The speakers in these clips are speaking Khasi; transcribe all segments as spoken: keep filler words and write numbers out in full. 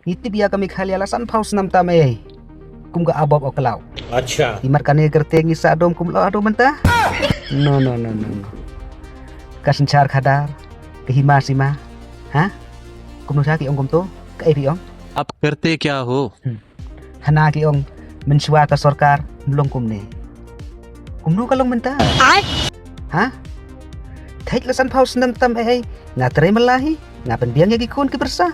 Ngi tip ïa ka Meghalaya la san phew snem tam ei. Kum ka abob o khlaw. Acha. Imat kane kyrteng ngi sa dom kum lo ado mynta. No, no, no, no, no. Ka synshar khadar, ka hima sima. Ha? Kumno sha ki ong kumto? Kaei phi ong? Ab karte kya ho? Hmm. Hana ki ong, mynshuwa ka sorkar, mlong kumne. Kumno ka long mynta? Ai? Ha? Thik la san phew snem tam ei ei, nga trei mala hi, nga pynbiang ïa ki khun ki pyrsa.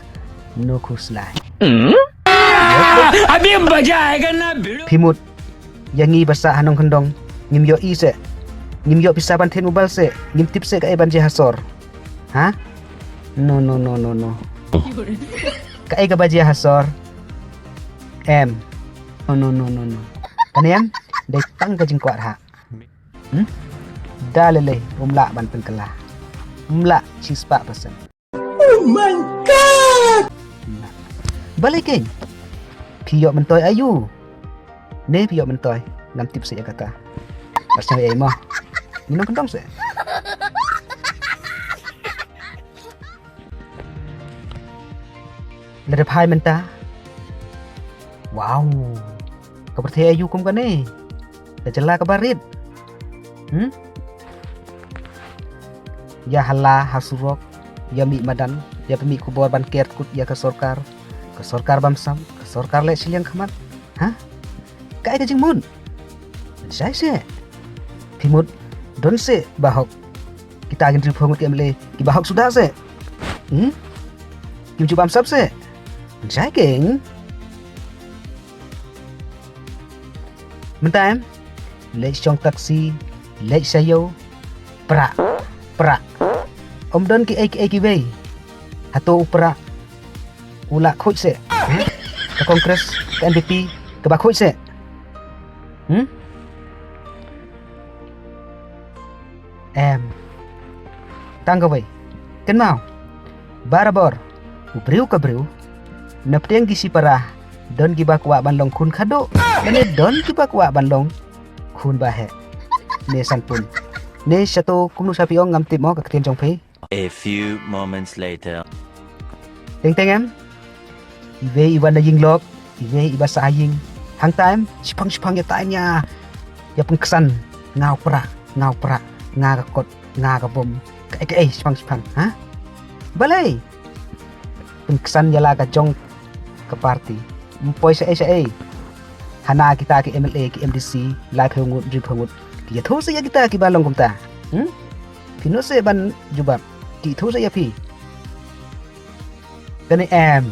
No khuslai. Hmm? Abhi maza aayega na bhidu. Phi mut, ïa ngi ba sah ha nongkyndong, ngim ïoh i se. Ngim ïoh pisa ban thied mobile se, ngim tip se kaei ban jia ha sor. Ha? No, no, no, no, no. Kaei kaba jia ha sor? Em. No, no, no, no, no. Kane em? Dei tang ka jingkwah ha. Hmm? Da lei lei, um lah ban pynkylla. Um lah shispah percent. Oh my God! Balei keiñ? Phi ïoh myntoi aïu? Ne phi ïoh myntoi, ngam tip se ïa kata. Bad sngewbha ei mo. Ngi nongkyndong se. Lada phai mynta. Wow. Ka pyrthei aïu kum kane. Ka jylla kaba rit. Hmm? Ïa hala ha surok, ïa mih madan, ïa pynmih khubor ban ker kut ïa ka sorkar. Ka sorkar bamsap, ka sorkar leh shiliang khmat. Ha? Kaei ka jingmut? Shai se. Phi mut, don se bahok. Kita ki hynriew phew ngut ki M L A, ki bahok suda se. Hmm? Kim ju bamsap se. Shai keiñ. Mynta em, leit shong taxi, leit sha ïew, prah, prah. Ym don kiei kiei kiwei. Hato u prah u lah khuid se? Hmm? Ka Congress, ka N P P, kaba khuid se? Hmm? Em. Tang kawei. Kynmaw. Barabor. U briew ka briew. Na pdeng ki shipara. Don kiba kwah ban long khun khadduh. Lane don kiba kwah ban long khun ba heh. Ne sanpun. Ne shato kumno sha phi ong ngam tip mo ka ktien jong phi. A few moments later. Teng teng em. Iwei i wan na ïing lok, iwei iba sah ha ïing. Hangta em, shipang shipang ïa ta ïa. Ïa pynksan, nga u prah, nga u prah, nga ka kot, nga ka bom. Kaei kaei, shipang shipang, ha? Balei? Pynksan ïa la ka jong ka party. Ym poi shaei shaei. Hana kita ki M L A, ki M D C, lai phew ngut, hynriew phew ngut. Ki ïathuh sa ïa kita kiba long kumta. Hmm? Phi noh se ban jubab. Ki ïathuh sa ïa phi. Kane em.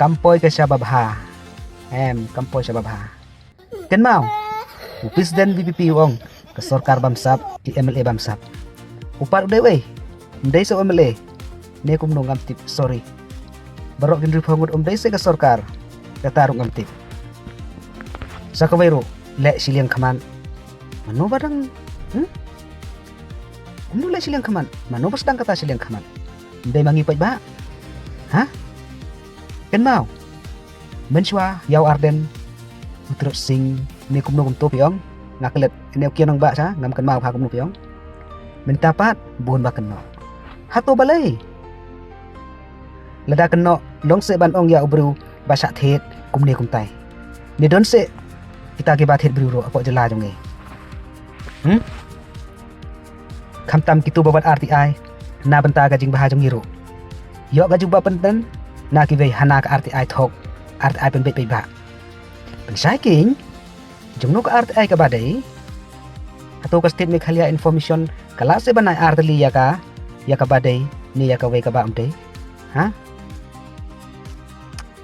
Kam poi ka sha babha. Em, kam poi sha babha. Kynmaw. U president V P P u ong. Ka sorkar bamsap, ki M L A bamsap. U pat u dei wei. Ym dei se u M L A. Ne kumno ngam tip, sorry. Baroh ki hynriew phew ngut ym dei se ka sorkar. Kata ruh ngam tip. Sa kawei ruh, leh shiliang khmat. Mano ba dang, hmm? Kumno leh shiliang khmat? Mano ba sdang kata shiliang khmat? Ym dei ma ngi paidbah? Ha? Kynmaw. Mynshuwa, ïa u Ardent, u Tirot Sing, ne kumno kumto phi ong, nga klet, ne u Kiang Nangbah sha, ngam kynmaw ha kumno phi ong. Mynta pat, bun ba kynnoh. Hato balei? Lada kynnoh, long se ban ong ïa u briew, ba shah thied, kumne kumtai. Ne don se, kita kiba thied briew ruh, hapoh jylla jong ngi. Hmm? Khamtam kito ba wad R T I, na bynta ka jingbha jong ngi ruh. Ïoh ka jubab pynban, na kiwei hana ka R T I thok, R T I pynbeit paidbah. Pynshai keiñ, jongno ka R T I kaba dei. Hato ka State Meghalaya Information, ka lah se ban ai artylli ïa ka, ïa kaba dei, ne ïa kawei kaba ym dei. Ha?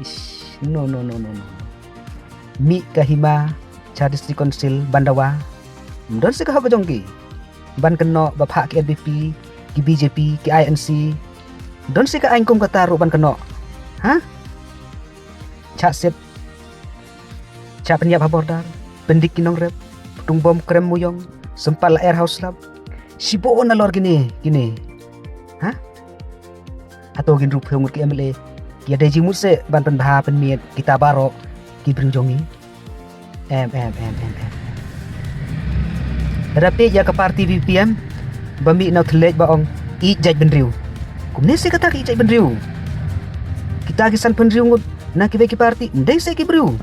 Ish, no, no, no, no, no. Mih ka hima, sha District Council, ban dawa. Ym don se ka hok ka jong ki. Ban kynnoh, ba phah ki N P P, ki B J P, ki I N C. Ym don se ka aiñ kum kata ruh ban kynnoh. Ha? Chah sep. Chah pynïap ha border. Pyndik ki nongrep. Pyntung bom krem muyong. Sympat la air house lab. Shibun nalor kine, kine. Ha? Hato ki hynriew phew ngut ki M L A. Ki ïadei jingmut se ban pynbha pynmiat kita baroh ki briew jong ngi. Em, em, em, em, em. Lada peit ïa ka party V P P em, ba mih na u thylliej ba ong, ïeit jaitbynriew. Kumne se kata ka ïeit jaitbynriew. Ki Da ki san phew ngut na kiwei ki party, ym dei seh ki briew.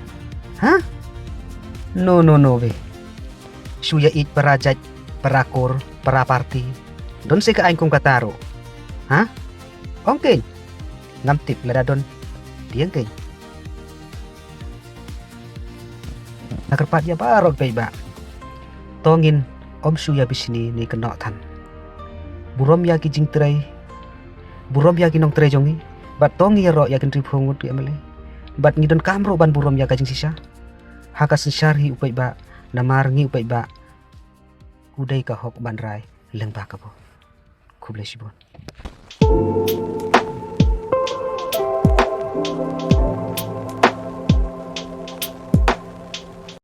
Ha? No, no, no, wei. Shu ïa ïeit para jait, para kur, para party. Don seh ka aiñ kum kata ruh. Ha? Ong kein. Ngam tip lada don. Tieng kein. Nga kyrpad ïa baroh paidbah. To ngin ym shu ïa bishni ne kynnoh than. Burom ïa ki jingtrei. Burom ïa ki nongtrei jong ngi. Bad to ngi ïaroh ïa ki hynriew phew ngut ki M L A. Bad ngi donkam ruh ban burom ïa ka jingshisha ha ka synshar hi u paidbah. Namar ngi u paidbah u dei ka hok ban rai lyngba ka vote. Khublei shibun.